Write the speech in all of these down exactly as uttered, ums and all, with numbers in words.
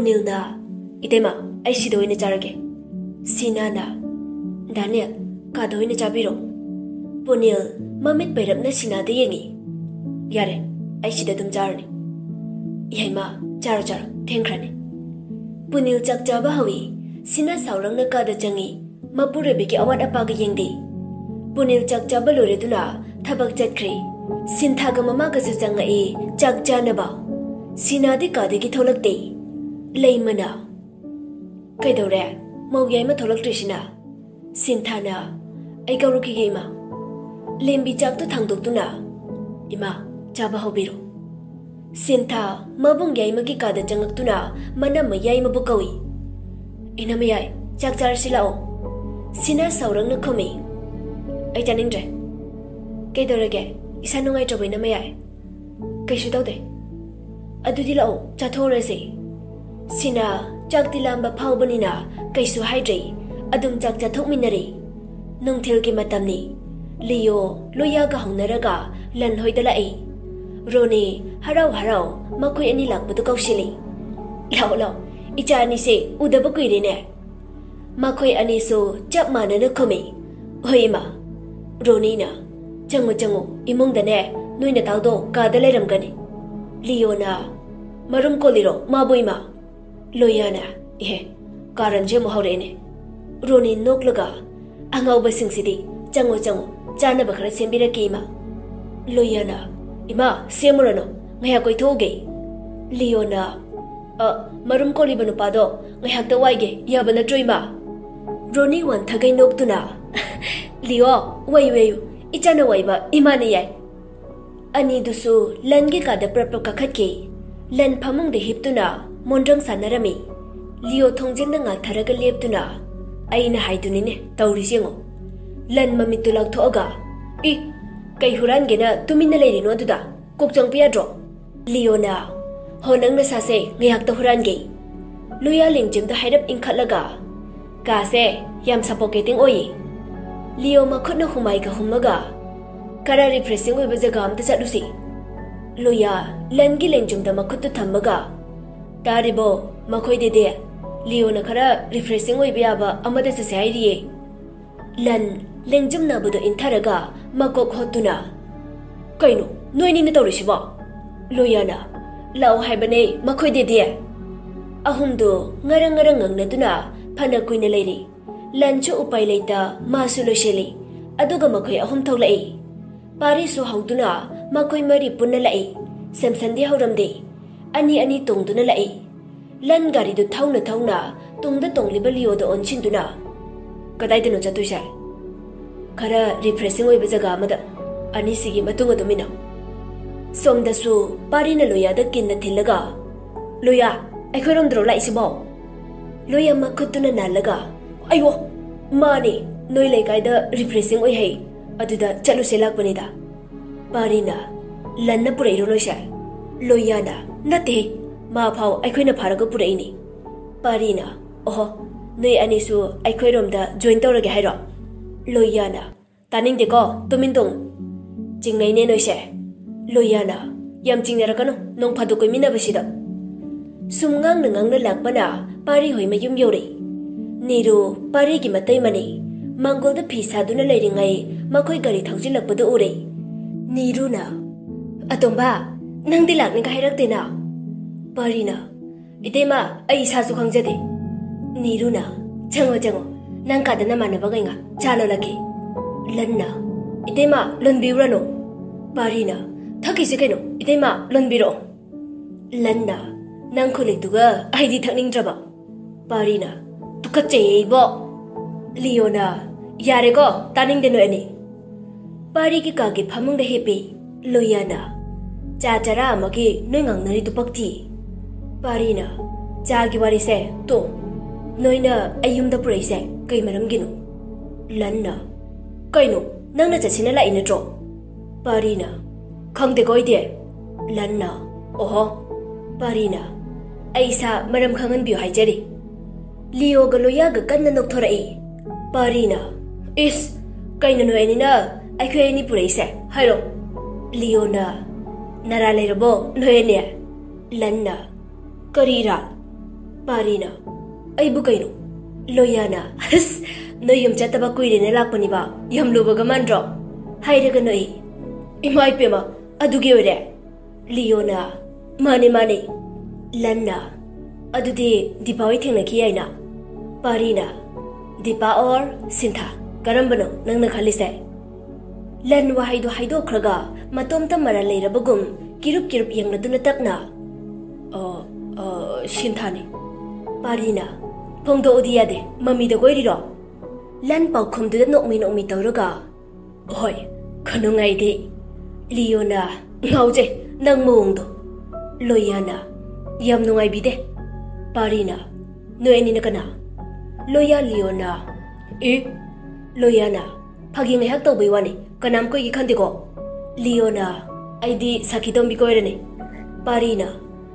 ꯄꯨꯅꯤꯜꯅ, "ꯏꯇꯩꯃ, ꯑꯩ ꯁꯤꯗ ꯑꯣꯏꯅ ꯆꯥꯔꯒꯦ꯫" ꯁꯤꯅꯥꯅ, "ꯗꯥꯅꯤꯌꯦꯜ, ꯀꯥꯗ ꯑꯣꯏꯅ ꯆꯥꯕꯤꯔꯣ꯫" ꯄꯨꯅꯤꯜ ꯃꯃꯤꯠ ꯄꯩꯔꯞꯅ ꯁꯤꯅꯥꯗ ꯌꯦꯡꯉꯤ꯫ "ꯌꯥꯔꯦ, ꯑꯩ ꯁꯤꯗ ꯑꯗꯨꯝ ꯆꯥꯔꯅꯤ꯫" "ꯏꯍꯩꯃ, ꯆꯥꯔꯣ ꯆꯥꯔꯣ, ꯊꯦꯡꯈ꯭ꯔꯅꯤ꯫" ꯄꯨꯅꯤꯜ ꯆꯥꯛ ꯆꯥꯕ ꯍꯧꯏ꯫ ꯁꯤꯅꯥ ꯁꯥꯎꯔꯪꯅ ꯀꯥꯗ ꯆꯪꯉꯤ꯫ ꯃꯄꯨꯔꯣꯏꯕꯒꯤ ꯑꯋꯥꯠ ꯑꯄꯥꯒ ꯌꯦꯡꯗꯦ꯫ ꯄꯨꯅꯤꯜ ꯆꯥꯛ ꯆꯥꯕ ꯂꯣꯏꯔꯗꯨꯅ ꯊꯕꯛ ꯆꯠꯈ꯭ꯔꯦ꯫ ꯁꯤꯟꯊꯥꯒ ꯃꯃꯥꯒꯁꯨ ꯆꯪꯉꯛꯏ ꯆꯥꯛ ꯆꯥꯅꯕ꯫ ꯁꯤꯅꯥꯗꯤ ꯀꯥꯗꯒꯤ ꯊꯣꯛꯂꯛꯇꯦ꯫ ꯂꯩꯃꯅ, "ꯀꯩꯗꯧꯔꯦ? ꯃꯧ ꯌꯥꯏꯃ ꯊꯣꯛꯂꯛꯇ꯭ꯔꯤꯁꯤꯅ?" ꯁꯤꯟꯊꯥꯅ, "ꯑꯩ ꯀꯧꯔꯨꯈꯤꯒꯦ, ꯏꯃꯥ꯫" ꯂꯦꯝꯕꯤ ꯆꯥꯛꯇꯨ ꯊꯥꯡꯗꯣꯛꯇꯨꯅ, "ꯏꯃꯥ, ꯆꯥꯕ ꯍꯧꯕꯤꯔꯣ꯫" ꯁꯤꯟꯊꯥ ꯃꯕꯨꯡ ꯌꯥꯏꯃꯒꯤ ꯀꯥꯗ ꯆꯪꯉꯛꯇꯨꯅ ꯃꯅꯝꯃ ꯌꯥꯏꯃꯕꯨ ꯀꯧꯏ꯫ "ꯏꯅꯝꯃ ꯌꯥꯏ, ꯆꯥꯛ ꯆꯥꯔꯁꯤ ꯂꯥꯛꯑꯣ꯫" ꯁꯤꯅꯥ ꯁꯥꯎꯔꯪꯅ ꯈꯨꯝꯃꯤ꯫ "ꯑꯩ ꯆꯥꯅꯤꯡꯗ꯭ꯔꯦ꯫" "ꯀꯩꯗꯧꯔꯒꯦ? ꯏꯁꯥ ꯅꯨꯡꯉꯥꯏꯇ꯭ꯔꯕꯣ, ꯏꯅꯝꯃ ꯌꯥꯏ?" "ꯀꯩꯁꯨ ꯇꯧꯗꯦ꯫" "ꯑꯗꯨꯗꯤ ꯂꯥꯛꯑꯣ, ꯆꯥꯊꯣꯛꯎꯔꯁꯦ꯫" ꯁꯤꯅꯥ ꯆꯥꯛꯇꯤ ꯂꯥꯝꯕ ꯐꯥꯎꯕꯅꯤꯅ ꯀꯩꯁꯨ ꯍꯥꯏꯗ꯭ꯔꯦ꯫ ꯑꯗꯨꯝ ꯆꯥꯛ ꯆꯥꯊꯣꯛꯃꯤꯟꯅꯔꯦ꯫ ꯅꯨꯡꯊꯤꯜꯒꯤ ꯃꯇꯝꯅꯤ꯫ ꯂꯤꯌꯣ ꯂꯣꯌꯥꯒ ꯍꯧꯅꯔꯒ ꯂꯟ ꯍꯣꯏꯗ ꯂꯥꯛꯏ꯫ ꯔꯣꯅꯤ ꯍꯔꯥꯎ ꯍꯔꯥꯎ ꯃꯈꯣꯏ ꯑꯅꯤ ꯂꯥꯛꯄꯗꯨ ꯀꯧꯁꯤꯜꯂꯤ꯫ "ꯂꯥꯛꯑꯣ, ꯂꯥꯛꯑꯣ, ꯏꯆꯥ ꯑꯅꯤꯁꯦ ꯎꯗꯕ ꯀꯨꯏꯔꯦꯅꯦ꯫" ꯃꯈꯣꯏ ꯑꯅꯤꯁꯨ ꯆꯞ ꯃꯥꯟꯅꯅ ꯈꯨꯝꯃꯤ꯫ "ꯍꯣꯏ, ꯏꯃꯥ꯫" ꯔꯣꯅꯤꯅ, "ꯆꯪꯉꯨ, ꯆꯪꯉꯨ, ꯏꯃꯨꯡꯗꯅꯦ ꯅꯣꯏ ꯅꯇꯥꯎꯗꯣ ꯀꯥꯗ ꯂꯩꯔꯝꯒꯅꯤ꯫" ꯂꯤꯌꯣꯅ, "ꯃꯔꯨꯝ ꯀꯣꯜꯂꯤꯔꯣ ꯃꯥꯕꯨ, ꯏꯃꯥ?" ꯂꯣꯌꯥꯅ, "ꯏꯍꯦ, ꯀꯥꯔꯟꯁꯦ ꯑꯃꯨꯛ ꯍꯧꯔꯛꯑꯦꯅꯦ꯫" ꯔꯣꯅꯤ ꯅꯣꯛꯂꯒ, "ꯑꯉꯥꯎꯕꯁꯤꯡꯁꯤꯗꯤ, ꯆꯪꯉꯣ, ꯆꯪꯉꯣ, ꯆꯥꯅꯕ ꯈꯔ ꯁꯦꯝꯕꯤꯔꯛꯀꯦ, ꯏꯃꯥ꯫" ꯂꯣꯌꯥꯅ, "ꯏꯃꯥ, ꯁꯦꯝꯃꯨꯔꯅꯨ, ꯉꯥꯏꯍꯥꯛ ꯀꯣꯏꯊꯣꯛꯎꯒꯦ꯫" ꯂꯤꯌꯣꯅ, "ꯑ, ꯃꯔꯨꯝ ꯀꯣꯜꯂꯤꯕ ꯅꯨꯄꯥꯗꯣ ꯉꯥꯏꯍꯥꯛꯇ ꯋꯥꯏꯒꯦ, ꯌꯥꯕ ꯅꯠꯇ꯭ꯔꯣ, ꯏꯃꯥ?" ꯔꯣꯅꯤ ꯋꯥꯟꯊꯒꯩ ꯅꯣꯛꯇꯨꯅ, "ꯂꯤꯌꯣ, ꯋꯥꯏꯌꯨ, ꯋꯥꯏꯌꯨ, ꯏꯆꯥꯅ ꯋꯥꯏꯕ ꯏꯃꯥꯅ ꯌꯥꯏ꯫" ꯑꯅꯤꯗꯨꯁꯨ ꯂꯟꯒꯤ ꯀꯥꯗ ꯄ꯭ꯔꯞ ꯄ꯭ꯔꯞ ꯀꯥꯈꯠꯈꯤ꯫ ꯂꯟ ꯐꯃꯨꯡꯗ ꯍꯤꯞꯇꯨꯅ ꯃꯣꯟꯗ꯭ꯔꯪ ꯁꯥꯟꯅꯔꯝꯃꯤ꯫ ꯂꯤꯌꯣ ꯊꯣꯡꯖꯤꯟꯗ ꯉꯥꯊꯔꯒ ꯂꯦꯞꯇꯨꯅ, "ꯑꯩꯅ ꯍꯥꯏꯗꯨꯅꯤꯅꯦ, ꯇꯧꯔꯤꯁꯤ ꯌꯦꯡꯉꯣ꯫" ꯂꯟ ꯃꯃꯤꯠꯇꯨ ꯂꯥꯎꯊꯣꯛꯑꯒ, "ꯏ, ꯀꯩ ꯍꯨꯔꯥꯟꯒꯦꯅ ꯇꯨꯃꯤꯟꯅ ꯂꯩꯔꯤꯅꯣ ꯑꯗꯨꯗ? ꯀꯣꯛ ꯆꯪꯕ ꯌꯥꯗ꯭ꯔꯣ?" ꯂꯤꯌꯣꯅ, "ꯍꯣ, ꯅꯪ ꯅꯁꯥꯁꯦ ꯉꯥꯏꯍꯥꯛꯇ ꯍꯨꯔꯥꯟꯒꯦ꯫" ꯂꯣꯌꯥ ꯂꯦꯡꯖꯨꯝꯗ ꯍꯥꯏꯔꯞ ꯏꯟꯈꯠꯂꯒ, "ꯀꯥꯁꯦ ꯌꯥꯝ suffocating ꯑꯣꯏꯌꯦ꯫" ꯂꯤꯌꯣ ꯃꯈꯨꯠꯅ ꯍꯨꯃꯥꯏꯒ ꯍꯨꯝꯃꯒ, "ꯈꯔ refreshing ꯑꯣꯏꯕ ꯖꯒꯥ ꯑꯝꯗ ꯆꯠꯂꯨꯁꯤ꯫" ꯂꯣꯌꯥ ꯂꯟꯒꯤ ꯂꯦꯡꯖꯨꯝꯗ ꯃꯈꯨꯠꯇꯨ ꯊꯝꯃꯒ, "ꯇꯥꯔꯤꯕꯣ? ꯃꯈꯣꯏꯗꯗꯤ ꯂꯤꯌꯣꯅ ꯈꯔ ꯔꯤꯐ꯭ꯔꯦꯁꯤꯡ ꯑꯣꯏꯕ ꯌꯥꯕ ꯑꯃꯗ ꯆꯠꯁꯦ ꯍꯥꯏꯔꯤꯌꯦ꯫ ꯂꯟ ꯂꯦꯡꯖꯨꯝꯅꯕꯗꯣ ꯏꯟꯊꯔꯒ ꯃꯀꯣꯛ ꯍꯣꯠꯇꯨꯅ, "ꯀꯩꯅꯣ ꯅꯣꯏꯅꯤꯅ ꯇꯧꯔꯤꯁꯤꯕꯣ?" ꯂꯣꯌꯥꯅ, "ꯂꯥꯛꯑꯣ ꯍꯥꯏꯕꯅꯦ ꯃꯈꯣꯏꯗꯗꯤ!" ꯑꯍꯨꯝꯗꯨ ꯉꯔꯪ ꯉꯔꯪ ꯉꯪꯅꯗꯨꯅ ꯐꯅ ꯀꯨꯏꯅ ꯂꯩꯔꯤ꯫ ꯂꯟꯁꯨ ꯎꯄꯥꯏ ꯂꯩꯇ ꯃꯥꯁꯨ ꯂꯣꯏꯁꯤꯜꯂꯤ꯫ ꯑꯗꯨꯒ ꯃꯈꯣꯏ ꯑꯍꯨꯝ ꯊꯣꯛꯂꯛꯏ꯫ ꯄꯥꯔꯤꯁꯨ ꯍꯧꯗꯨꯅ ꯃꯈꯣꯏ ꯃꯔꯤ ꯄꯨꯟꯅ ꯂꯥꯛꯏ꯫ ꯁꯦꯝꯁꯟꯗꯤ ꯍꯧꯔꯝꯗꯦ꯫ ꯑꯅꯤ ꯑꯅꯤ ꯇꯣꯡꯗꯨꯅ ꯂꯥꯛꯏ꯫ ꯂꯟ ꯒꯥꯔꯤꯗꯨ ꯊꯧꯅ ꯊꯧꯅ ꯇꯨꯡꯗ ꯇꯣꯡꯂꯤꯕ ꯂꯤꯌꯣꯗ ꯑꯣꯟꯁꯤꯟꯗꯨꯅ, "ꯀꯗꯥꯏꯗꯅꯣ ꯆꯠꯇꯣꯏꯁꯦ?" "ꯈꯔ ꯔꯤꯐ꯭ꯔꯦꯁꯤꯡ ꯑꯣꯏꯕ ꯖꯒꯥ ꯑꯃꯗ꯫ ꯑꯅꯤꯁꯤꯒꯤ ꯃꯇꯨꯡ ꯑꯗꯨꯝ ꯏꯟꯅꯧ꯫" ꯁꯣꯝꯗꯁꯨ ꯄꯥꯔꯤꯅ ꯂꯣꯌꯥꯗ ꯀꯤꯟꯅ ꯊꯤꯜꯂꯒ, "ꯂꯣꯌꯥ, ꯑꯩꯈꯣꯏꯔꯣꯝꯗꯔꯣ ꯂꯥꯛꯏꯁꯤꯕꯣ?" ꯂꯣꯌꯥ ꯃꯈꯨꯠꯇꯨꯅ ꯅꯥꯜꯂꯒ, "ꯑꯩꯌꯣ, ꯃꯥꯅꯦ, ꯅꯣꯏ ꯂꯩꯀꯥꯏꯗ ꯔꯤꯐ꯭ꯔꯦꯁꯤꯡ ꯑꯣꯏ ꯍꯥꯏ, ꯑꯗꯨꯗ ꯆꯠꯂꯨꯁꯦ ꯂꯥꯛꯄꯅꯤꯗ꯫" ꯄꯥꯔꯤꯅ, "ꯂꯟꯅ ꯄꯨꯔꯛꯏꯔꯣ ꯅꯣꯏꯁꯦ?" ꯂꯣꯌꯥꯅ, "ꯅꯠꯇꯦ, ꯃꯥ ꯐꯥꯎ ꯑꯩꯈꯣꯏꯅ ꯐꯥꯔꯒ ꯄꯨꯔꯛꯏꯅꯤ꯫" ꯄꯥꯔꯤꯅ, "ꯑꯣꯍꯣ, ꯅꯣꯏ ꯑꯅꯤꯁꯨ ꯑꯩꯈꯣꯏꯔꯣꯝꯗ ꯖꯣꯏꯟ ꯇꯧꯔꯒꯦ ꯍꯥꯏꯔꯣ?" ꯂꯣꯌꯥꯅ, "ꯇꯥꯅꯤꯡꯗꯦꯀꯣ, ꯇꯨꯃꯤꯟ ꯇꯨꯝ꯫ ꯆꯤꯡꯅꯩꯅꯦ ꯅꯣꯏꯁꯦ꯫" ꯂꯣꯌꯥꯅ, "ꯌꯥꯝ ꯆꯤꯡꯅꯔꯛꯀꯅꯨ, ꯅꯣꯡ ꯐꯥꯗꯣꯛ ꯀꯣꯏꯃꯤꯟꯅꯕꯁꯤꯗ꯫" ꯁꯨꯝ ꯉꯥꯡꯅ ꯉꯥꯡꯅ ꯂꯥꯛꯄꯅ ꯄꯥꯔꯤ ꯍꯣꯏ ꯃꯌꯨꯝ ꯌꯧꯔꯦ꯫ ꯅꯤꯔꯨ, ꯄꯥꯔꯤꯒꯤ ꯃꯇꯩꯃꯅꯤ, ꯃꯥꯡꯒꯣꯜꯗ ꯐꯤ ꯁꯥꯗꯨꯅ ꯂꯩꯔꯤꯉꯩ ꯃꯈꯣꯏ ꯒꯥꯔꯤ ꯊꯧꯖꯤꯜꯂꯛꯄꯗꯨ ꯎꯔꯦ꯫ ꯅꯤꯔꯨꯅ, "ꯑꯇꯣꯝꯕ, ꯅꯪꯗꯤ ꯂꯥꯛꯅꯤꯒ ꯍꯥꯏꯔꯛꯇꯦꯅ?" ꯄꯥꯔꯤꯅ, "ꯏꯇꯩꯃ, ꯑꯩ ꯏꯁꯥꯁꯨ ꯈꯪꯖꯗꯦ꯫" ꯅꯤꯔꯨꯅ, "ꯆꯪꯉꯣ, ꯆꯪꯉꯣ, ꯅꯪ ꯀꯥꯗ ꯅꯃꯥꯟꯅꯕꯈꯩꯒ ꯆꯥ ꯂꯣꯜꯂꯛꯀꯦ꯫" ꯂꯟꯅ, "ꯏꯇꯩꯃ, ꯂꯣꯟꯕꯤꯔꯨꯔꯅꯨ꯫" ꯄꯥꯔꯤꯅ, "ꯊꯛꯈꯤꯁꯤ ꯀꯩꯅꯣ, ꯏꯇꯩꯃ, ꯂꯣꯟꯕꯤꯔꯛꯑꯣ꯫" ꯂꯟꯅ, "ꯅꯪ ꯈꯨꯂꯤꯛꯇꯨꯒ ꯑꯩꯗꯤ ꯊꯛꯅꯤꯡꯗ꯭ꯔꯕ꯫" ꯄꯥꯔꯤꯅ, "ꯇꯨꯀꯠꯆꯩꯌꯦ ꯏꯕꯣ꯫" ꯂꯤꯌꯣꯅ, "ꯌꯥꯔꯦꯀꯣ, ꯇꯥꯅꯤꯡꯗꯦ ꯅꯣꯏ ꯑꯅꯤ꯫" ꯄꯥꯔꯤꯒꯤ ꯀꯥꯒꯤ ꯐꯃꯨꯡꯗ ꯍꯤꯞꯄꯤ꯫ ꯂꯣꯌꯥꯅ, "ꯆꯥ ꯆꯔꯥ ꯑꯃꯒꯤ ꯅꯣꯏ ꯉꯥꯡꯅꯔꯤꯗꯨ ꯄꯛꯇꯤ꯫" ꯄꯥꯔꯤꯅ, "ꯆꯥꯒꯤ ꯋꯥꯔꯤꯁꯦ ꯇꯣ, ꯅꯣꯏꯅ ꯑꯩ ꯌꯨꯝꯗ ꯄꯨꯔꯛꯏꯁꯦ ꯀꯩ ꯃꯔꯝꯒꯤꯅꯣ?" ꯂꯟꯅ, "ꯀꯩꯅꯣ, ꯅꯪꯅ ꯆꯠꯁꯤꯅ ꯂꯥꯛꯏ ꯅꯠꯇ꯭ꯔꯣ?" ꯄꯥꯔꯤꯅ, "ꯈꯪꯗꯦꯀꯣ ꯑꯩꯗꯤ꯫" ꯂꯟꯅ, "ꯑꯣꯍꯣ꯫" ꯄꯥꯔꯤꯅ, "ꯑꯩ ꯏꯁꯥ ꯃꯔꯝ ꯈꯪꯍꯟꯕꯤꯌꯨ ꯍꯥꯏꯖꯔꯤ꯫" ꯂꯤꯌꯣꯒ ꯂꯣꯌꯥꯒ ꯀꯟꯅ ꯅꯣꯛꯊꯣꯔꯛꯏ꯫ ꯄꯥꯔꯤꯅ, "ꯏꯁ, ꯀꯩꯅꯣ ꯅꯣꯏ ꯑꯅꯤꯅ ꯑꯩꯈꯣꯏ ꯑꯅꯤ ꯄꯨꯔꯛꯏꯁꯦ ꯍꯥꯏꯔꯣ?" ꯂꯤꯌꯣꯅ, "ꯅꯔꯥ ꯂꯩꯔꯕꯣ ꯅꯣꯏ ꯑꯅꯤ?" ꯂꯟꯅ, "ꯀꯔꯤ ꯏꯔꯥ?" ꯄꯥꯔꯤꯅ, "ꯑꯩꯕꯨ ꯀꯩꯅꯣ?" ꯂꯣꯌꯥꯅ, "ꯑꯁ, ꯅꯣꯏ ꯌꯨꯝ ꯆꯠꯇꯕ ꯀꯨꯏꯔꯦꯅ ꯂꯥꯛꯄꯅꯤꯕ, ꯌꯥꯝ ꯂꯨꯕꯒ ꯃꯥꯟꯗ꯭ꯔꯣ?" ꯍꯥꯏꯔꯒ ꯅꯣꯛꯏ꯫ "ꯏꯃꯥ ꯏꯄꯦꯝꯃ, ꯑꯗꯨꯒꯤ ꯑꯣꯏꯔꯦ?" ꯂꯤꯌꯣꯅ, "ꯃꯥꯅꯦ, ꯃꯥꯅꯦ꯫" ꯂꯟꯅ, "ꯑꯗꯨꯗꯤ ꯗꯤꯄꯥ ꯍꯣꯏ ꯊꯦꯡꯅꯈꯤ ꯍꯥꯏꯅ?" ꯄꯥꯔꯤꯅ, "ꯗꯤꯄꯥ ꯑꯣꯔ ꯁꯤꯟꯊꯥ, ꯀꯔꯝꯕꯅꯣ ꯅꯪꯅ ꯈꯜꯂꯤꯁꯦ?" ꯂꯟ ꯋꯥꯍꯩꯗꯨ ꯍꯥꯏꯗꯣꯛꯈ꯭ꯔꯒ ꯃꯇꯣꯝꯇ ꯃꯔꯥꯜ ꯂꯩꯔꯕꯒꯨꯝ ꯀꯤꯔꯨꯞ ꯀꯤꯔꯨꯞ ꯌꯦꯡꯂꯗꯨꯅ ꯇꯞꯅ, "ꯑ, ꯑ, ꯁꯤꯟꯊꯥꯅꯤ꯫" ꯄꯥꯔꯤꯅ, "ꯐꯣꯡꯗꯣꯛꯎꯗꯤ ꯌꯥꯗꯦ, ꯃꯃꯤꯗ ꯀꯣꯏꯔꯤꯔꯣ?" ꯂꯟ ꯄꯥꯎꯈꯨꯝꯗꯨꯗ ꯅꯣꯛꯃꯤ ꯅꯣꯛꯃꯤ ꯇꯧꯔꯒ, "ꯍꯣꯏ, ꯈꯨꯅꯨꯡꯉꯥꯏꯗꯤ꯫" ꯂꯤꯌꯣꯅ, "ꯉꯥꯎꯖꯩ ꯅꯪ ꯃꯑꯣꯡꯗꯣ꯫" ꯂꯣꯌꯥꯅ, "ꯌꯥꯝ ꯅꯨꯡꯉꯥꯏꯕꯤꯗꯦ꯫" ꯄꯥꯔꯤꯅ, "ꯅꯣꯏ ꯑꯅꯤꯅ ꯀꯅꯥ?" ꯂꯣꯌꯥ, ꯂꯤꯌꯣꯅ, "ꯑꯦ?" ꯂꯣꯌꯥꯅ, "ꯐꯥꯒꯤ ꯉꯥꯏꯍꯥꯛ ꯇꯧꯕꯩ ꯋꯥꯅꯤ, ꯀꯅꯥꯝ ꯀꯣꯏꯒꯦ ꯈꯟꯗꯦꯀꯣ꯫" ꯂꯤꯌꯣꯅ, "ꯑꯩꯗꯤ ꯁꯥꯈꯤꯇꯣꯝꯕꯤ ꯀꯣꯏꯔꯅꯤ꯫" ꯄꯥꯔꯤꯅ,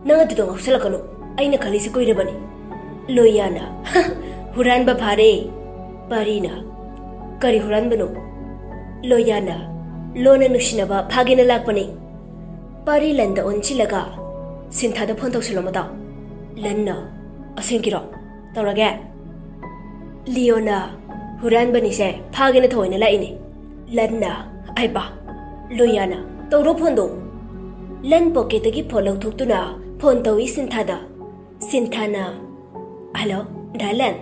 "ꯅꯪ ꯑꯗꯨꯗꯣ ꯉꯥꯎꯁꯜꯂꯛꯀꯅꯨ, ꯑꯩꯅ ꯈꯜꯂꯤꯁꯤ ꯀꯨꯏꯔꯕꯅꯤ꯫" ꯂꯣꯌꯥꯅ, "ꯍꯨꯔꯥꯟꯕ ꯐꯥꯔꯦ꯫" ꯄꯥꯔꯤꯅ, "ꯀꯔꯤ ꯍꯨꯔꯥꯟꯕꯅꯣ?" ꯂꯣꯌꯥꯅ, "ꯂꯣꯟꯅ ꯅꯨꯡꯁꯤꯅꯕ ꯐꯥꯒꯦꯅ ꯂꯥꯛꯄꯅꯤ꯫" ꯄꯥꯔꯤ ꯂꯟꯗ ꯑꯣꯟꯁꯤꯜꯂꯒ, "ꯁꯤꯟꯊꯥꯗ ꯐꯣꯟ ꯇꯧꯁꯤꯜꯂꯣ ꯃꯇꯥꯎ꯫" ꯂꯟꯅ, "ꯑꯁꯦꯡꯀꯤꯔꯣ? ꯇꯧꯔꯒꯦ꯫" ꯂꯤꯌꯣꯅ, "ꯍꯨꯔꯥꯟꯕꯅꯤꯁꯦ, ꯐꯥꯒꯦꯅ ꯊꯑꯣꯏꯅ ꯂꯥꯛꯏꯅꯦ꯫" ꯂꯟꯅ, "ꯑꯩꯕ꯫" ꯂꯣꯌꯥꯅ, "ꯇꯧꯔꯣ ꯐꯣꯟꯗꯣ꯫" ꯂꯟ ꯄꯣꯀꯦꯠꯇꯒꯤ ꯐꯣꯟ ꯂꯧꯊꯣꯛꯇꯨꯅ ꯐꯣꯟ ꯇꯧꯏ ꯁꯤꯟꯊꯥꯗ꯫ ꯁꯤꯟꯊꯥꯅ, "ꯍꯜꯂꯣ, ꯗꯥ ꯂꯟ?"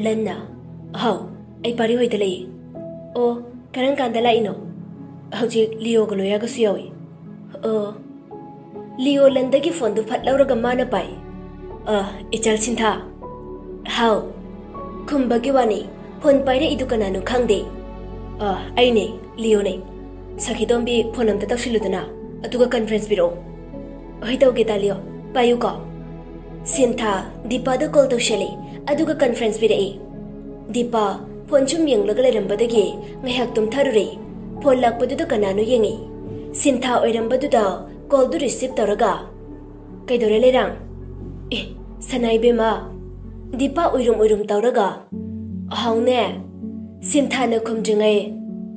ꯂꯟꯅ, "ꯍꯥꯎ, ꯑꯩ ꯄꯥꯔꯤ ꯍꯣꯏꯗ ꯂꯩꯌꯦ꯫" "ꯑꯣ, ꯀꯔꯝ ꯀꯥꯟꯗ ꯂꯥꯛꯏꯅꯣ?" "ꯍꯧꯖꯤꯛ ꯂꯤꯌꯣꯒ ꯂꯣꯌꯥꯒꯁꯨ ꯌꯥꯎꯏ꯫" "ꯑꯣ꯫" ꯂꯤꯌꯣ ꯂꯟꯗꯒꯤ ꯐꯣꯟꯗꯨ ꯐꯠ ꯂꯧꯔꯒ ꯃꯥꯅ ꯄꯥꯏ꯫ "ꯑ, ꯏꯆꯜ ꯁꯤꯟꯊꯥ꯫" "ꯍꯥꯎ꯫" ꯈꯨꯝꯕꯒꯤ ꯋꯥꯅꯤ, ꯐꯣꯟ ꯄꯥꯏꯔꯛꯏꯗꯨ ꯀꯅꯥꯅꯣ ꯈꯪꯗꯦ꯫ "ꯑ, ꯑꯩꯅꯦ, ꯂꯤꯌꯣꯅꯦ꯫ ꯁꯈꯤꯇꯣꯝꯕꯤ, ꯐꯣꯟ ꯑꯝꯇ ꯇꯧꯁꯤꯜꯂꯨꯗꯅ, ꯑꯗꯨꯒ ꯀꯟꯐ꯭ꯔꯦꯟꯁ ꯄꯤꯔꯛꯑꯣ꯫" "ꯍꯣꯏ, ꯇꯧꯒꯦ ꯇꯥ ꯂꯤꯌꯣ, ꯄꯥꯏꯌꯨꯀꯣ꯫" ꯁꯤꯟꯊꯥ, ꯗꯤꯄꯥꯗ ꯀꯣꯜ ꯇꯧꯁꯜꯂꯤ, ꯑꯗꯨꯒ ꯀꯟꯐ꯭ꯔꯦꯟꯁ ꯄꯤꯔꯛꯏ꯫ ꯗꯤꯄꯥ ꯐꯣꯟ ꯁꯨꯝ ꯌꯦꯡꯂꯒ ꯂꯩꯔꯝꯕꯗꯒꯤ ꯉꯥꯏꯍꯥꯛ ꯇꯨꯝꯊꯔꯨꯔꯦ꯫ ꯐꯣꯟ ꯂꯥꯛꯄꯗꯨꯗ ꯀꯅꯥꯅꯣ ꯌꯦꯡꯉꯤ꯫ ꯁꯤꯟꯊꯥ ꯑꯣꯏꯔꯝꯕꯗꯨꯗ ꯀꯣꯜꯗꯨ ꯔꯤꯁꯤꯞ ꯇꯧꯔꯒ, "ꯀꯩꯗꯧꯔꯦ ꯂꯩꯔꯥꯡ?" "ꯑꯦ, ꯁꯅꯥ ꯏꯕꯦꯝꯃ꯫" ꯗꯤꯄꯥ ꯎꯏꯔꯨꯝ ꯎꯏꯔꯨꯝ ꯇꯧꯔꯒ, "ꯍꯥꯎꯅꯦ꯫" ꯁꯤꯟꯊꯥꯅ ꯈꯨꯝꯗ꯭ꯔꯤꯉꯩ,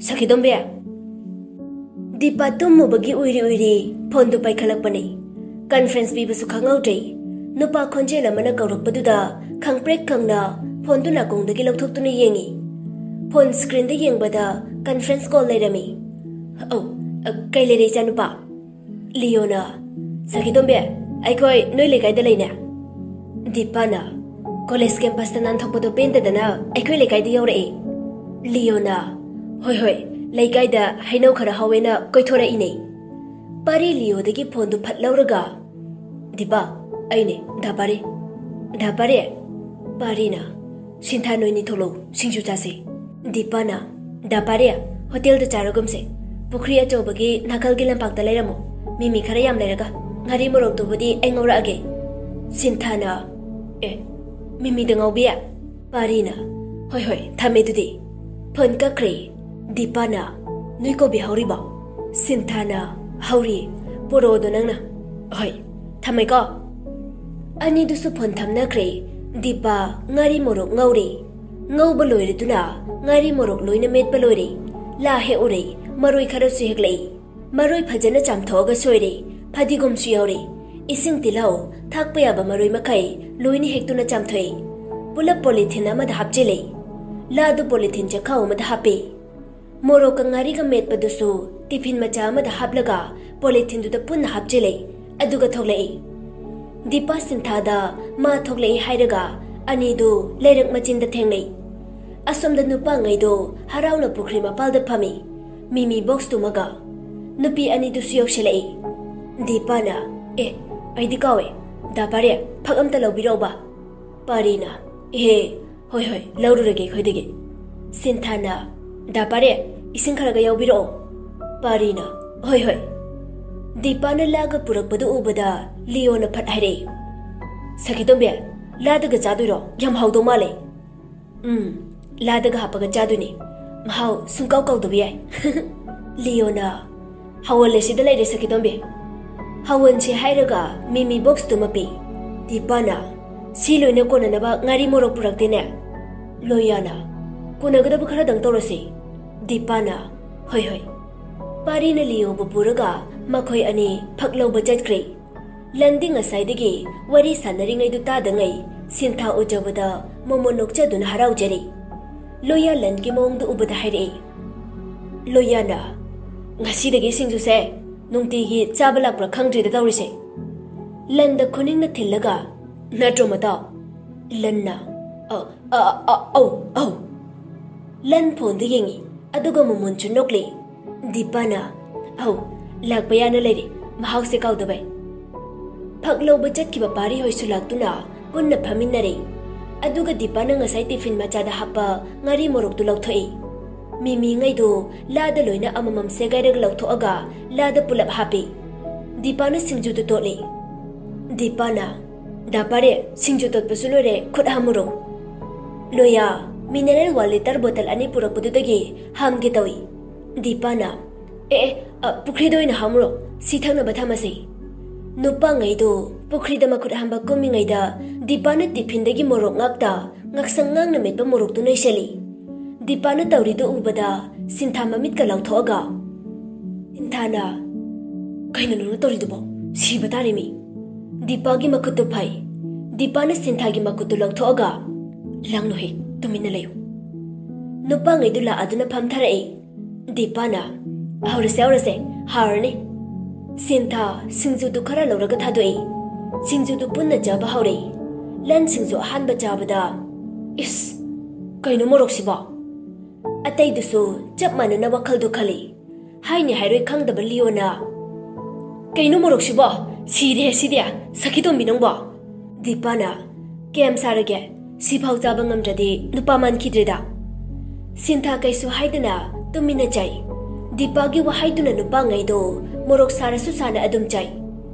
"ꯁꯈꯤꯗꯣꯝꯕꯤ!" ꯗꯤꯄꯥ ꯇꯨꯝꯃꯨꯕꯒꯤ ꯎꯏꯔꯤ ꯎꯏꯔꯤ ꯐꯣꯟꯗꯨ ꯄꯥꯏꯈꯠꯂꯛꯄꯅꯤ꯫ ꯀꯟꯐ꯭ꯔꯦꯟꯁ ꯄꯤꯕꯁꯨ ꯈꯪꯍꯧꯗ꯭ꯔꯦ꯫ ꯅꯨꯄꯥ ꯈꯣꯟꯖꯦꯜ ꯑꯃꯅ ꯀꯧꯔꯛꯄꯗꯨꯗ ꯈꯪꯄ꯭ꯔꯦꯛ ꯈꯪꯅ ꯐꯣꯟꯗꯨ ꯅꯥꯀꯣꯡꯗꯒꯤ ꯂꯧꯊꯣꯛꯇꯨꯅ ꯌꯦꯡꯉꯤ꯫ ꯐꯣꯟ ꯁ꯭ꯀ꯭ꯔꯤꯟꯗ ꯌꯦꯡꯕꯗ ꯀꯟꯐ꯭ꯔꯦꯟꯁ ꯀꯣꯜ ꯂꯩꯔꯝꯃꯤ꯫ "ꯑꯧ, ꯑ, ꯀꯩ ꯂꯩꯔꯦ ꯏꯆꯥꯅꯨꯄꯥ?" ꯂꯤꯌꯣꯅ, "ꯁꯈꯤꯇꯣꯝꯕꯤ, ꯑꯩꯈꯣꯏ ꯅꯣꯏ ꯂꯩꯀꯥꯏꯗ ꯂꯩꯅꯦ꯫" ꯗꯤꯄꯥꯅ, "ꯀꯣꯂꯦꯖ ꯀꯦꯝꯄꯁꯇ ꯅꯥꯟꯊꯣꯛꯄꯗꯣ ꯄꯦꯟꯗꯗꯅ ꯑꯩꯈꯣꯏ ꯂꯩꯀꯥꯏꯗ ꯌꯧꯔꯛꯑꯦ꯫" ꯂꯤꯌꯣꯅ, "ꯍꯣꯏ ꯍꯣꯏ, ꯂꯩꯀꯥꯏꯗ ꯍꯩꯅꯧ ꯈꯔ ꯍꯧꯋꯦꯅ ꯀꯣꯏꯊꯣꯔꯛꯏꯅꯦ꯫" ꯄꯥꯔꯤ ꯂꯤꯌꯣꯗꯒꯤ ꯐꯣꯟꯗꯨ ꯐꯠ ꯂꯧꯔꯒ, "ꯗꯤꯄꯥ, ꯑꯩꯅꯦ, ꯗꯥ ꯄꯥꯔꯤ꯫" "ꯗꯥ ꯄꯥꯔꯤ?" ꯄꯥꯔꯤꯅ, "ꯁꯤꯟꯊꯥ, ꯅꯣꯏꯅꯤ ꯊꯣꯛꯂꯛꯎ, ꯁꯤꯡꯖꯨ ꯆꯥꯁꯦ꯫" ꯗꯤꯄꯥꯅ, "ꯗꯥ ꯄꯥꯔꯤ, ꯍꯣꯇꯦꯜꯗ ꯆꯥꯔꯒꯨꯝꯁꯦ꯫ ꯄꯨꯈ꯭ꯔꯤ ꯑꯆꯧꯕꯒꯤ ꯅꯥꯀꯜꯒꯤ ꯂꯝꯄꯥꯛꯇ ꯂꯩꯔꯝꯃꯣ꯫ ꯃꯤꯃꯤ ꯈꯔ ꯌꯥꯝ ꯂꯩꯔꯒ꯫ ꯉꯥꯔꯤ ꯃꯣꯔꯣꯛꯇꯨꯕꯨꯗꯤ ꯑꯩ ꯉꯧꯔꯛꯑꯒꯦ꯫" ꯁꯤꯟꯊꯥꯅ, "ꯑꯦ, ꯃꯤꯃꯤꯗ ꯉꯧꯕꯤ ꯌꯥ?" ꯄꯥꯔꯤꯅ, "ꯍꯣꯏ ꯍꯣꯏ, ꯊꯝꯃꯦ ꯑꯗꯨꯗꯤ꯫" ꯐꯣꯟ ꯀꯛꯈ꯭ꯔꯦ꯫ ꯗꯤꯄꯥꯅ, "ꯅꯣꯏ ꯀꯣꯕꯤ ꯍꯧꯔꯤꯕꯣ?" ꯁꯤꯟꯊꯥꯅ, "ꯍꯧꯔꯤ, ꯄꯨꯔꯛꯑꯣꯗꯣ ꯅꯪꯅ꯫" "ꯍꯣꯏ, ꯊꯝꯃꯦꯀꯣ꯫" ꯑꯅꯤꯗꯨꯁꯨ ꯐꯣꯟ ꯊꯝꯅꯈ꯭ꯔꯦ꯫ ꯗꯤꯄꯥ ꯉꯥꯔꯤ ꯃꯣꯔꯣꯛ ꯉꯧꯔꯤ꯫ ꯉꯧꯕ ꯂꯣꯏꯔꯗꯨꯅ ꯉꯥꯔꯤ ꯃꯣꯔꯣꯛ ꯂꯣꯏꯅ ꯃꯦꯠꯄ ꯂꯣꯏꯔꯦ꯫ ꯂꯥ ꯍꯦꯛꯎꯔꯦ, ꯃꯔꯣꯏ ꯈꯔꯁꯨ ꯍꯦꯛꯂꯛꯏ꯫ ꯃꯔꯣꯏ ꯐꯖꯅ ꯆꯥꯝꯊꯣꯛꯑꯒ ꯁꯣꯏꯔꯦ꯫ ꯐꯗꯤꯒꯣꯝꯁꯨ ꯌꯥꯎꯔꯦ꯫ ꯏꯁꯤꯡ, ꯇꯤꯜꯍꯧ, ꯊꯥꯛꯄ ꯌꯥꯕ ꯃꯔꯣꯏ ꯃꯈꯩ ꯂꯣꯏꯅ ꯍꯦꯛꯇꯨꯅ ꯆꯥꯝꯊꯣꯛꯑꯦ꯫ ꯄꯨꯂꯞ ꯄꯣꯂꯤꯊꯤꯟ ꯑꯃꯗ ꯍꯥꯞꯆꯤꯜꯂꯦ꯫ ꯂꯥꯗꯨ ꯄꯣꯂꯤꯊꯤꯟ ꯆꯦꯈꯥꯎ ꯑꯃꯗ ꯍꯥꯞꯄꯦ꯫ ꯃꯣꯔꯣꯛꯀ ꯉꯥꯔꯤꯒ ꯃꯦꯠꯄꯗꯨꯁꯨ ꯇꯤꯐꯤꯟ ꯃꯆꯥ ꯑꯃꯗ ꯍꯥꯞꯂꯒ ꯄꯣꯂꯤꯊꯤꯟꯗꯨꯗ ꯄꯨꯟꯅ ꯍꯥꯞꯆꯤꯜꯂꯦ꯫ ꯑꯗꯨꯒ ꯊꯣꯛꯂꯛꯏ꯫ ꯗꯤꯄꯥ ꯁꯤꯟꯊꯥꯗ ꯃꯥ ꯊꯣꯛꯂꯛꯏ ꯍꯥꯏꯔꯒ ꯑꯅꯤꯗꯨ ꯂꯩꯔꯛ ꯃꯆꯤꯟꯗ ꯊꯦꯡꯅꯩ꯫ ꯑꯁꯣꯝꯗ ꯅꯨꯄꯥꯉꯩꯗꯣ ꯍꯔꯥꯎꯅ ꯄꯨꯈ꯭ꯔꯤ ꯃꯄꯥꯜꯗ ꯐꯝꯃꯤ꯫ ꯃꯤꯃꯤ ꯕꯣꯛꯁ ꯇꯨꯝꯃꯒ꯫ ꯅꯨꯄꯤ ꯑꯅꯤꯗꯨꯁꯨ ꯌꯧꯁꯤꯜꯂꯛꯏ꯫ ꯗꯤꯄꯥꯅ, "ꯑꯦ, ꯑꯩꯗꯤ ꯀꯥꯎꯋꯦ꯫ ꯗꯥ ꯄꯥꯔꯦ, ꯐꯛ ꯑꯝꯇ ꯂꯧꯕꯤꯔꯛꯎꯕ꯫" ꯄꯥꯔꯤꯅ, "ꯑꯦ, ꯍꯣꯏ ꯍꯣꯏ, ꯂꯧꯔꯨꯔꯒꯦ ꯑꯩꯈꯣꯏꯗꯒꯤ꯫" ꯁꯤꯟꯊꯥꯅ, "ꯗꯥ ꯄꯥꯔꯦ, ꯏꯁꯤꯡ ꯈꯔꯒ ꯌꯥꯎꯕꯤꯔꯛꯑꯣ꯫" ꯄꯥꯔꯤꯅ, "ꯍꯣꯏ ꯍꯣꯏ꯫" ꯗꯤꯄꯥꯅ ꯂꯥꯒ ꯄꯨꯔꯛꯄꯗꯨ ꯎꯕꯗ ꯂꯤꯌꯣꯅ ꯐꯠ ꯍꯥꯏꯔꯛꯏ, "ꯁꯈꯤꯇꯣꯝꯕꯤ, ꯂꯥꯗꯒ ꯆꯥꯗꯣꯏꯔꯣ? ꯌꯥꯝ ꯍꯥꯎꯗꯧ ꯃꯥꯜꯂꯦ꯫" "ꯎꯝ, ꯂꯥꯗꯒ ꯍꯥꯞꯄꯒ ꯆꯥꯗꯣꯏꯅꯦ꯫ ꯃꯍꯥꯎ ꯁꯨꯡꯀꯥꯎ ꯀꯥꯎꯗꯕ ꯌꯥꯏ꯫" ꯂꯤꯌꯣꯅ, "ꯍꯋꯜ ꯑꯁꯤꯗ ꯂꯩꯔꯦ ꯁꯈꯤꯇꯣꯝꯕꯤ꯫" ꯍꯋꯜꯁꯦ ꯍꯥꯏꯔꯒ ꯃꯤꯃꯤ ꯕꯣꯛꯁꯇꯨꯃ ꯄꯤ꯫ ꯗꯤꯄꯥꯅ, "ꯁꯤ ꯂꯣꯏꯅ ꯀꯣꯟꯅꯅꯕ ꯉꯥꯔꯤ ꯃꯣꯔꯣꯛ ꯄꯨꯔꯛꯇꯦꯅꯦ?" ꯂꯣꯌꯥꯅ, "ꯀꯣꯟꯅꯒꯗꯕ ꯈꯔꯗꯪ ꯇꯧꯔꯁꯤ꯫" ꯗꯤꯄꯥꯅ, "ꯍꯣꯏ ꯍꯣꯏ꯫" ꯄꯥꯔꯤꯅ ꯂꯤꯌꯣꯕꯨ ꯄꯨꯔꯒ ꯃꯈꯣꯏ ꯑꯅꯤ ꯐꯛ ꯂꯧꯕ ꯆꯠꯈ꯭ꯔꯦ꯫ ꯂꯟꯗꯤ ꯉꯁꯥꯏꯗꯒꯤ ꯋꯥꯔꯤ ꯁꯥꯟꯅꯔꯤꯉꯩꯗꯨ ꯇꯥꯗꯉꯩ ꯁꯤꯟꯊꯥ ꯎꯖꯕꯗ ꯃꯣꯃꯣꯟ ꯅꯣꯛꯆꯗꯨꯅ ꯍꯔꯥꯎꯖꯔꯤ꯫ ꯂꯣꯌꯥ ꯂꯟꯒꯤ ꯃꯑꯣꯡꯗꯨ ꯎꯕꯗ ꯍꯥꯏꯔꯛꯏ꯫ ꯂꯣꯌꯥꯅ, "ꯉꯁꯤꯗꯒꯤ ꯁꯤꯡꯖꯨꯁꯦ ꯅꯨꯡꯇꯤꯒꯤ ꯆꯥꯕ ꯂꯥꯛꯄ꯭ꯔꯥ ꯈꯪꯗ꯭ꯔꯤꯗ ꯇꯧꯔꯤꯁꯦ꯫" ꯂꯟꯗ ꯈꯨꯅꯤꯡꯅ ꯊꯤꯜꯂꯒ, "ꯅꯠꯇ꯭ꯔꯣ ꯃꯇꯥꯎ?" ꯂꯟꯅ, "ꯑ, ꯑ, ꯑ, ꯑꯧ, ꯑꯧ꯫" ꯂꯟ ꯐꯣꯟꯗꯨ ꯌꯦꯡꯉꯤ, ꯑꯗꯨꯒ ꯃꯣꯃꯣꯟꯁꯨ ꯅꯣꯛꯂꯤ꯫ ꯗꯤꯄꯥꯅ, "ꯑꯧ, ꯂꯥꯛꯄ ꯌꯥꯅ ꯂꯩꯔꯦ, ꯃꯍꯥꯎꯁꯦ ꯀꯥꯎꯗꯕꯩ꯫" ꯐꯛ ꯂꯧꯕ ꯆꯠꯈꯤꯕ ꯄꯥꯔꯤ ꯍꯣꯏꯁꯨ ꯂꯥꯛꯇꯨꯅ ꯄꯨꯟꯅ ꯐꯝꯃꯤꯟꯅꯔꯦ꯫ ꯑꯗꯨꯒ ꯗꯤꯄꯥꯅ ꯉꯁꯥꯏ ꯇꯤꯐꯤꯟ ꯃꯆꯥꯗ ꯍꯥꯞꯄ ꯉꯥꯔꯤ ꯃꯣꯔꯣꯛꯇꯨ ꯂꯧꯊꯣꯛꯏ꯫ ꯃꯤꯃꯤꯉꯩꯗꯨ ꯂꯥꯗ ꯂꯣꯏꯅ ꯑꯃꯃꯝ ꯁꯦꯒꯥꯏꯔꯒ ꯂꯧꯊꯣꯛꯑꯒ ꯂꯥꯗ ꯄꯨꯂꯞ ꯍꯥꯞꯄꯤ꯫ ꯗꯤꯄꯥꯅ ꯁꯤꯡꯖꯨꯗꯨ ꯇꯣꯠꯂꯤ꯫ ꯗꯤꯄꯥꯅ, "ꯗꯥ ꯄꯥꯔꯦ, ꯁꯤꯡꯖꯨ ꯇꯣꯠꯄꯁꯨ ꯂꯣꯏꯔꯦ, ꯈꯨꯠ ꯍꯥꯝꯃꯨꯔꯣ꯫" ꯂꯣꯌꯥ, ꯃꯤꯅꯔꯦꯜ ꯋꯥꯟ ꯂꯤꯇꯔ ꯕꯣꯇꯜ ꯑꯅꯤ ꯄꯨꯔꯛꯄꯗꯨꯗꯒꯤ ꯍꯥꯝꯒꯦ ꯇꯧꯏ꯫ ꯗꯤꯄꯥꯅ, "ꯑꯦ, ꯑꯦ, ꯑ, ꯄꯨꯈ꯭ꯔꯤꯗ ꯑꯣꯏꯅ ꯍꯥꯝꯃꯨꯔꯣ, ꯁꯤ ꯊꯛꯅꯕ ꯊꯝꯃꯁꯤ꯫" ꯅꯨꯄꯥꯉꯩꯗꯨ ꯄꯨꯈ꯭ꯔꯤꯗ ꯃꯈꯨꯠ ꯍꯥꯝꯕ ꯀꯨꯝꯃꯤꯉꯩꯗ ꯗꯤꯄꯥꯅ ꯇꯤꯐꯤꯟꯗꯒꯤ ꯃꯣꯔꯣꯛ ꯉꯥꯛꯇ ꯉꯥꯛꯁꯪ ꯉꯥꯡꯅ ꯃꯦꯠꯄ ꯃꯣꯔꯣꯛꯇꯨ ꯅꯩꯁꯜꯂꯤ꯫ ꯗꯤꯄꯥꯅ ꯇꯧꯔꯤꯗꯨ ꯎꯕꯗ ꯁꯤꯟꯊꯥ ꯃꯃꯤꯠꯀ ꯂꯥꯎꯊꯣꯛꯑꯒ, ꯁꯤꯟꯊꯥꯅ, "ꯀꯩꯅꯣ ꯅꯪꯅ ꯇꯧꯔꯤꯗꯨꯕꯣ? ꯁꯤꯕ ꯇꯥꯔꯦ ꯃꯤ꯫" ꯗꯤꯄꯥꯒꯤ ꯃꯈꯨꯠꯇꯨ ꯐꯩ꯫ ꯗꯤꯄꯥꯅ ꯁꯤꯟꯊꯥꯒꯤ ꯃꯈꯨꯠꯇꯨ ꯂꯧꯊꯣꯛꯑꯒ, "ꯂꯥꯡꯅꯨꯍꯦ, ꯇꯨꯃꯤꯟꯅ ꯂꯩꯌꯨ꯫" ꯅꯨꯄꯥꯉꯩꯗꯨ ꯂꯥꯛꯑꯗꯨꯅ ꯐꯝꯊꯔꯛꯏ꯫ ꯗꯤꯄꯥꯅ, "ꯍꯧꯔꯁꯦ, ꯍꯧꯔꯁꯦ, ꯍꯥꯎꯔꯅꯤ꯫" ꯁꯤꯟꯊꯥ ꯁꯤꯡꯖꯨꯗꯨ ꯈꯔ ꯂꯧꯔꯒ ꯊꯥꯗꯣꯛꯏ꯫ ꯁꯤꯡꯖꯨꯗꯨ ꯄꯨꯟꯅ ꯆꯥꯕ ꯍꯧꯔꯛꯏ꯫ ꯂꯟ ꯁꯤꯡꯖꯨ ꯑꯍꯥꯟꯕ ꯆꯥꯕꯗ, "ꯏꯁ, ꯀꯩꯅꯣ ꯃꯣꯔꯣꯛꯁꯤꯕꯣ?" ꯑꯇꯩꯗꯨꯁꯨ ꯆꯞ ꯃꯥꯟꯅꯅ ꯋꯥꯈꯜꯗꯨ ꯈꯜꯂꯤ꯫ ꯍꯥꯏꯅꯤ ꯍꯥꯏꯔꯣꯏ ꯈꯪꯗꯕ ꯂꯤꯌꯣꯅ, "ꯀꯩꯅꯣ ꯃꯣꯔꯣꯛꯁꯤꯕꯣ? ꯁꯤꯔꯦ ꯁꯤꯗꯤ, ꯁꯈꯤꯇꯣꯝꯕꯤ ꯅꯪꯕꯣ!" ꯗꯤꯄꯥꯅ, "ꯀꯌꯥꯝ ꯁꯥꯔꯒꯦ? ꯁꯤꯐꯥꯎ ꯆꯥꯕ ꯉꯝꯗ꯭ꯔꯗꯤ ꯅꯨꯄꯥ ꯃꯥꯟꯈꯤꯗ꯭ꯔꯦꯗ꯫" ꯁꯤꯟꯊꯥ ꯀꯩꯁꯨ ꯍꯥꯏꯗꯅ ꯇꯨꯃꯤꯟꯅ ꯆꯥꯏ꯫ ꯗꯤꯄꯥꯒꯤ ꯋꯥꯍꯩꯗꯨꯅ ꯅꯨꯄꯥꯉꯩꯗꯣ ꯃꯣꯔꯣꯛ ꯁꯥꯔꯁꯨ ꯁꯥꯅ ꯑꯗꯨꯝ ꯆꯥꯏ꯫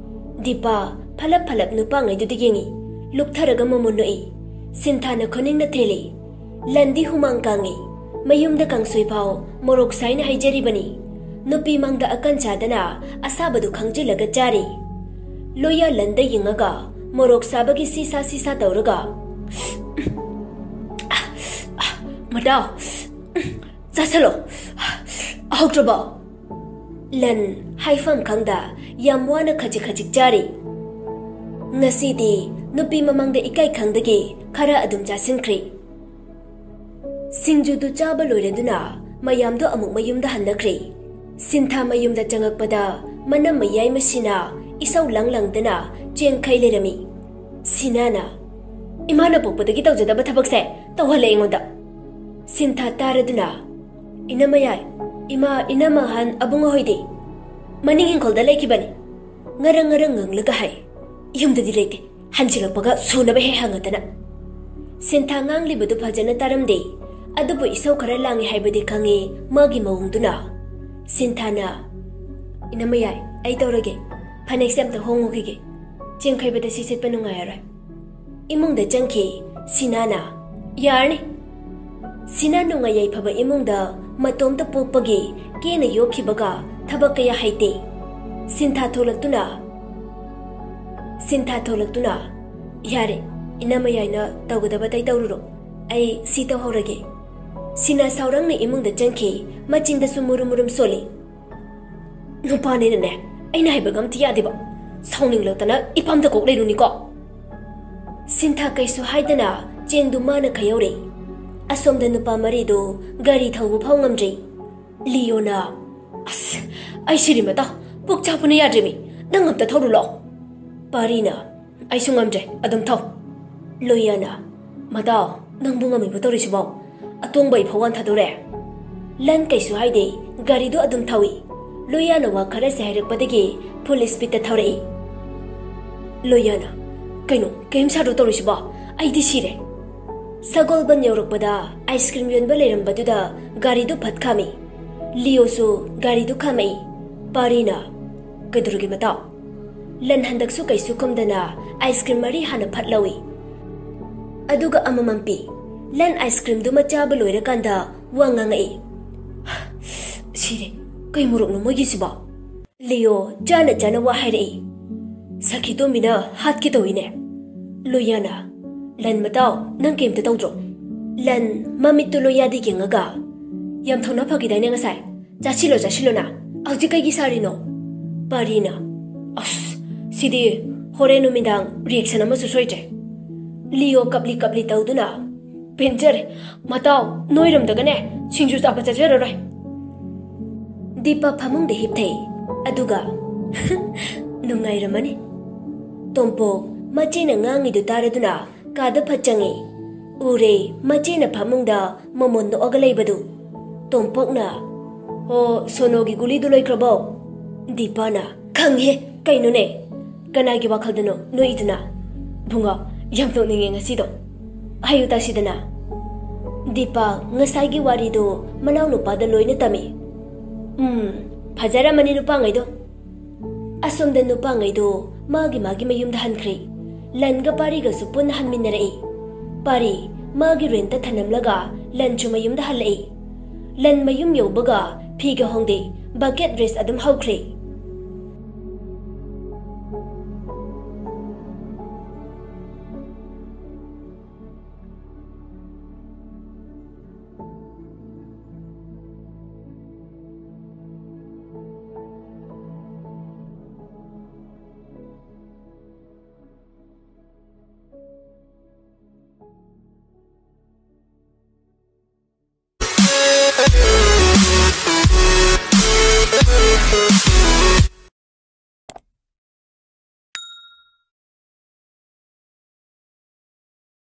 ꯗꯤꯄꯥ ꯐꯂꯞ ꯐꯂꯞ ꯅꯨꯄꯥꯉꯩꯗꯨꯗ ꯌꯦꯡꯉꯤ꯫ ꯂꯨꯞꯊꯔꯒ ꯃꯃꯨꯟ ꯅꯣꯛꯏ꯫ ꯁꯤꯟꯊꯥꯅ ꯈꯨꯅꯤꯡꯅ ꯊꯦꯜꯂꯤ꯫ ꯂꯟꯗꯤ ꯍꯨꯃꯥꯡ ꯀꯥꯡꯉꯤ꯫ ꯃꯌꯨꯝꯗ ꯀꯥꯡꯁꯣꯏ ꯐꯥꯎ ꯃꯣꯔꯣꯛ ꯁꯥꯏꯅ ꯍꯩꯖꯔꯤꯕꯅꯤ꯫ ꯅꯨꯄꯤ ꯃꯪꯗ ꯑꯀꯟ ꯆꯥꯗꯅ ꯑꯁꯥꯕꯗꯨ ꯈꯪꯖꯤꯜꯂꯒ ꯆꯥꯔꯤ꯫ ꯂꯣꯌꯥ ꯂꯟꯗ ꯌꯦꯡꯉꯒ ꯃꯣꯔꯣꯛ ꯁꯥꯕꯒꯤ ꯁꯤꯁꯥ ꯁꯤꯁꯥ ꯇꯧꯔꯒ, "ꯃꯇꯥꯎ, ꯆꯥꯁꯜꯂꯣ꯫ ꯍꯥꯎꯇ꯭ꯔꯕꯣ?" ꯂꯟ ꯍꯥꯏꯐꯝ ꯈꯪꯗ ꯌꯥꯝ ꯋꯥꯅ ꯈꯖꯤꯛ ꯈꯖꯤꯛ ꯆꯥꯔꯤ꯫ ꯉꯁꯤꯗꯤ ꯅꯨꯄꯤ ꯃꯃꯥꯡꯗ ꯏꯀꯥꯏ ꯈꯪꯗꯒꯤ ꯈꯔ ꯑꯗꯨꯝ ꯆꯥꯁꯤꯟꯈ꯭ꯔꯦ꯫ ꯁꯤꯡꯖꯨꯗꯨ ꯆꯥꯕ ꯂꯣꯏꯔꯗꯨꯅ ꯃꯌꯥꯝꯗꯣ ꯑꯃꯨꯛ ꯃꯌꯨꯝꯗ ꯍꯟꯅꯈ꯭ꯔꯦ꯫ ꯁꯤꯟꯊꯥ ꯃꯌꯨꯝꯗ ꯆꯪꯉꯛꯄꯗ ꯃꯅꯝ ꯃꯌꯥꯏ ꯃꯁꯤꯅ ꯏꯁꯧ ꯂꯪ ꯂꯪꯗꯅ ꯆꯦꯟꯈꯩ ꯂꯩꯔꯝꯃꯤ꯫ ꯁꯤꯅꯥꯅ, "ꯏꯃꯥꯅ ꯄꯣꯛꯄꯗꯒꯤ ꯇꯧꯖꯗꯕ ꯊꯕꯛꯁꯦ ꯇꯧꯍꯜꯂꯦ ꯑꯩꯉꯣꯟꯗ꯫" ꯁꯤꯟꯊꯥ ꯇꯥꯔꯗꯨꯅ, "ꯏꯅꯃꯌꯥꯏ, ꯏꯃꯥ, ꯏꯅꯝꯃ ꯑꯍꯟ, ꯑꯕꯨꯡꯉꯣ ꯍꯣꯏꯗꯤ?" "ꯃꯅꯤꯡ ꯏꯪꯈꯣꯜꯗ ꯂꯩꯈꯤꯕꯅꯤ꯫" ꯉꯔꯪ ꯉꯔꯪ ꯉꯪꯂꯒ ꯍꯥꯏ, "ꯌꯨꯝꯗꯗꯤ ꯂꯩꯇꯦ, ꯍꯟꯖꯤꯜꯂꯛꯄꯒ ꯁꯨꯅꯕ ꯍꯦꯛ ꯍꯪꯉꯗꯅ꯫" ꯁꯤꯟꯊꯥ ꯉꯥꯡꯂꯤꯕꯗꯨ ꯐꯖꯅ ꯇꯥꯔꯝꯗꯦ, ꯑꯗꯨꯕꯨ ꯏꯁꯧ ꯈꯔ ꯂꯥꯡꯉꯤ ꯍꯥꯏꯕꯗꯤ ꯈꯪꯉꯤ ꯃꯥꯒꯤ ꯃꯑꯣꯡꯗꯨꯅ꯫ ꯁꯤꯟꯊꯥꯅ, "ꯏꯅꯃꯌꯥꯏ, ꯑꯩ ꯇꯧꯔꯒꯦ, ꯐꯅꯦꯛꯁꯦ ꯑꯝꯇ ꯍꯣꯡꯉꯨꯈꯤꯒꯦ, ꯆꯦꯡꯈꯩꯕꯗ ꯁꯤ ꯁꯦꯠꯄ ꯅꯨꯡꯉꯥꯏꯔꯔꯣꯏ꯫" ꯏꯃꯨꯡꯗ ꯆꯪꯈꯤ꯫ ꯁꯤꯅꯥꯅ, "ꯌꯥꯔꯅꯤ꯫" ꯁꯤꯅꯥ ꯅꯨꯡꯉꯥꯏ ꯌꯥꯏꯐꯕ ꯏꯃꯨꯡꯗ ꯃꯇꯣꯝꯇ ꯄꯣꯛꯄꯒꯤ ꯀꯦꯅ ꯌꯣꯛꯈꯤꯕꯒ ꯊꯕꯛ ꯀꯌꯥ ꯍꯩꯇꯦ꯫ ꯁꯤꯟꯊꯥ ꯊꯣꯛꯂꯛꯇꯨꯅ, ꯁꯤꯟꯊꯥ ꯊꯣꯛꯂꯛꯇꯨꯅ, "ꯌꯥꯔꯦ, ꯏꯅꯃꯌꯥꯏꯅ ꯇꯧꯒꯗꯕ ꯑꯇꯩ ꯇꯧꯔꯨꯔꯣ, ꯑꯩ ꯁꯤ ꯇꯧꯍꯧꯔꯒꯦ꯫" ꯁꯤꯅꯥ ꯁꯥꯎꯔꯪꯅ ꯏꯃꯨꯡꯗ ꯆꯪꯈꯤ꯫ ꯃꯆꯤꯟꯗꯁꯨ ꯃꯨꯔꯨꯝ ꯃꯨꯔꯨꯝ ꯁꯣꯜꯂꯤ꯫ "ꯅꯨꯄꯥꯅꯤꯅꯅꯦ, ꯑꯩꯅ ꯍꯥꯏꯕꯒ ꯑꯝꯇ ꯌꯥꯗꯦꯕ꯫ ꯁꯥꯎꯅꯤꯡꯂꯛꯇꯅ ꯏꯄꯥꯝꯗ ꯀꯣꯛ ꯂꯩꯔꯨꯅꯤꯀꯣ꯫" ꯁꯤꯟꯊꯥ ꯀꯩꯁꯨ ꯍꯥꯏꯗꯅ ꯆꯦꯡꯗꯨ ꯃꯥꯅ ꯈꯩꯍꯧꯔꯦ꯫ ꯑꯁꯣꯝꯗ ꯅꯨꯄꯥ ꯃꯔꯤꯗꯨ ꯒꯥꯔꯤ ꯊꯧꯕ ꯐꯥꯎ ꯉꯝꯗ꯭ꯔꯤ꯫ ꯂꯤꯌꯣꯅ, "ꯑꯁ, ꯑꯩ ꯁꯤꯔꯤ ꯃꯇꯥ, ꯄꯨꯛ ꯆꯥꯛꯄꯅ ꯌꯥꯗ꯭ꯔꯤꯃꯤ, ꯅꯪ ꯑꯝꯇ ꯊꯧꯔꯨ ꯂꯥꯛꯑꯣ꯫" ꯄꯥꯔꯤꯅ, "ꯑꯩꯁꯨ ꯉꯝꯗ꯭ꯔꯦ, ꯑꯗꯨꯝ ꯊꯧ꯫" ꯂꯣꯌꯥꯅ, "ꯃꯇꯥꯎ, ꯅꯪꯕꯨ ꯉꯝꯃꯤꯕ ꯇꯧꯔꯤꯁꯤꯕꯣ? ꯑꯇꯣꯡꯕ ꯑꯩ ꯐꯥꯎ ꯋꯥꯟꯊꯗꯧꯔꯦ꯫" ꯂꯟ ꯀꯩꯁꯨ ꯍꯥꯏꯗꯦ, ꯒꯥꯔꯤꯗꯨ ꯑꯗꯨꯝ ꯊꯧꯏ꯫ ꯂꯣꯌꯥꯅ ꯋꯥ ꯈꯔꯁꯦ ꯍꯥꯏꯔꯛꯄꯗꯒꯤ ꯐꯨꯜ ꯁ꯭ꯄꯤꯗꯇ ꯊꯧꯔꯛꯏ꯫ ꯂꯣꯌꯥꯅ, "ꯀꯩꯅꯣ, ꯀꯩꯝ ꯁꯥꯗ꯭ꯔꯣ ꯇꯧꯔꯤꯁꯤꯕꯣ? ꯑꯩꯗꯤ ꯁꯤꯔꯦ꯫" ꯁꯒꯣꯜꯕꯟ ꯌꯧꯔꯛꯄꯗ ꯑꯥꯏꯁ ꯀ꯭ꯔꯤꯝ ꯌꯣꯟꯕ ꯂꯩꯔꯝꯕꯗꯨꯗ ꯒꯥꯔꯤꯗꯨ ꯐꯠ ꯈꯥꯝꯃꯤ꯫ ꯂꯤꯌꯣꯁꯨ ꯒꯥꯔꯤꯗꯨ ꯈꯥꯝꯃꯛꯏ꯫ ꯄꯥꯔꯤꯅ, "ꯀꯩꯗꯧꯔꯒꯦ ꯃꯇꯥꯎ?" ꯂꯟ ꯍꯟꯗꯛꯁꯨ ꯀꯩꯁꯨ ꯈꯨꯝꯗꯅ ꯑꯥꯏꯁ ꯀ꯭ꯔꯤꯝ ꯃꯔꯤ ꯍꯥꯟꯅ ꯐꯠ ꯂꯧꯏ꯫ ꯑꯗꯨꯒ ꯑꯃꯃꯝ ꯄꯤ꯫ ꯂꯟ ꯑꯥꯏꯁ ꯀ꯭ꯔꯤꯝꯗꯨꯃ ꯆꯥꯕ ꯂꯣꯏꯔꯀꯥꯟꯗ ꯋꯥ ꯉꯥꯡꯉꯛꯏ꯫ "ꯁꯤꯔꯦ, ꯀꯩ ꯃꯣꯔꯣꯛꯅꯣ ꯃꯣꯏꯒꯤꯁꯤꯕꯣ?" ꯂꯤꯌꯣ ꯆꯥꯅ ꯆꯥꯅ ꯋꯥ ꯍꯥꯏꯔꯛꯏ꯫ "ꯁꯈꯤꯇꯣꯝꯕꯤꯅ ꯍꯥꯠꯀꯦ ꯇꯧꯏꯅꯦ꯫" ꯂꯣꯌꯥꯅ, "ꯂꯟ ꯃꯇꯥꯎ, ꯅꯪ ꯀꯩꯝꯇ ꯇꯧꯗ꯭ꯔꯣ?" ꯂꯟ ꯃꯃꯤꯠꯇꯨ ꯂꯣꯌꯥꯗ ꯌꯦꯡꯉꯒ, "ꯌꯥꯝ ꯊꯧꯅꯥ ꯐꯈꯤꯗꯥꯏꯅꯦ ꯉꯁꯥꯏ? ꯆꯥꯁꯤꯜꯂꯣ, ꯆꯥꯁꯤꯜꯂꯣꯅ꯫ ꯍꯧꯖꯤꯛ ꯀꯩꯒꯤ ꯁꯥꯔꯤꯅꯣ?" ꯄꯥꯔꯤꯅ, "ꯑꯁ, ꯁꯤꯗꯤ ꯍꯣꯔꯦꯟ ꯅꯨꯃꯤꯗꯥꯡ ꯔꯤꯌꯦꯛꯁꯟ ꯑꯃꯁꯨ ꯁꯣꯏꯗ꯭ꯔꯦ꯫ ꯂꯤꯌꯣ ꯀꯞꯂꯤ ꯀꯞꯂꯤ ꯇꯧꯗꯨꯅ, "ꯄꯦꯟꯖꯔꯦ꯫ ꯃꯇꯥꯎ, ꯅꯣꯏꯔꯣꯝꯗꯒꯅꯦ ꯁꯤꯡꯖꯨ ꯆꯥꯕ ꯆꯠꯆꯔꯔꯣꯏ꯫" ꯗꯤꯄꯥ ꯐꯃꯨꯡꯗ ꯍꯤꯞꯊꯩ꯫ ꯑꯗꯨꯒ, "ꯅꯨꯡꯉꯥꯏꯔꯝꯃꯅꯤ꯫" ꯇꯣꯝꯄꯣꯛ ꯃꯆꯦꯅ ꯉꯥꯡꯉꯤꯗꯨ ꯇꯥꯔꯗꯨꯅ ꯀꯥꯗ ꯐꯠ ꯆꯪꯉꯤ꯫ ꯎꯔꯦ ꯃꯆꯦꯅ ꯐꯃꯨꯡꯗ ꯃꯃꯣꯟ ꯅꯣꯛꯑꯒ ꯂꯩꯕꯗꯨ꯫ ꯇꯣꯝꯄꯣꯛꯅ, "ꯑꯣ, ꯁꯣꯅꯣꯒꯤ ꯒꯨꯂꯤꯗꯨ ꯂꯣꯏꯈ꯭ꯔꯕꯣ?" ꯗꯤꯄꯥꯅ, "ꯈꯪꯉꯦ, ꯀꯩꯅꯣꯅꯦ? ꯀꯅꯥꯒꯤ ꯋꯥꯈꯜꯗꯅꯣ ꯅꯣꯛꯏꯗꯨꯅ?" "ꯕꯨꯡꯉꯣ, ꯌꯥꯝ ꯅꯣꯛꯅꯤꯡꯉꯦ ꯉꯁꯤꯗꯣ꯫ ꯍꯥꯏꯌꯨ ꯇꯥꯁꯤꯗꯅ꯫" ꯗꯤꯄꯥ ꯉꯁꯥꯏꯒꯤ ꯋꯥꯔꯤꯗꯨ ꯃꯅꯥꯎꯅꯨꯄꯥꯗ ꯂꯣꯏꯅ ꯇꯝꯃꯤ꯫ "ꯎꯝ, ꯐꯖꯔꯝꯃꯅꯤ ꯅꯨꯄꯥꯉꯩꯗꯣ꯫" ꯑꯁꯣꯝꯗ ꯅꯨꯄꯥꯉꯩꯗꯣ ꯃꯥꯒꯤ ꯃꯥꯒꯤ ꯃꯌꯨꯝꯗ ꯍꯟꯈ꯭ꯔꯦ꯫ ꯂꯟꯒ ꯄꯥꯔꯤꯒꯁꯨ ꯄꯨꯟꯅ ꯍꯟꯃꯤꯟꯅꯔꯛꯏ꯫ ꯄꯥꯔꯤ ꯃꯥꯒꯤ ꯔꯦꯟꯇ ꯊꯅꯝꯂꯒ ꯂꯟꯁꯨ ꯃꯌꯨꯝꯗ ꯍꯜꯂꯛꯏ꯫ ꯂꯟ ꯃꯌꯨꯝ ꯌꯧꯕꯒ ꯐꯤꯒ ꯍꯣꯡꯗꯦ, ꯕꯀꯦꯠ ꯔꯦꯁ ꯑꯗꯨꯝ ꯍꯧꯈ꯭ꯔꯦ꯫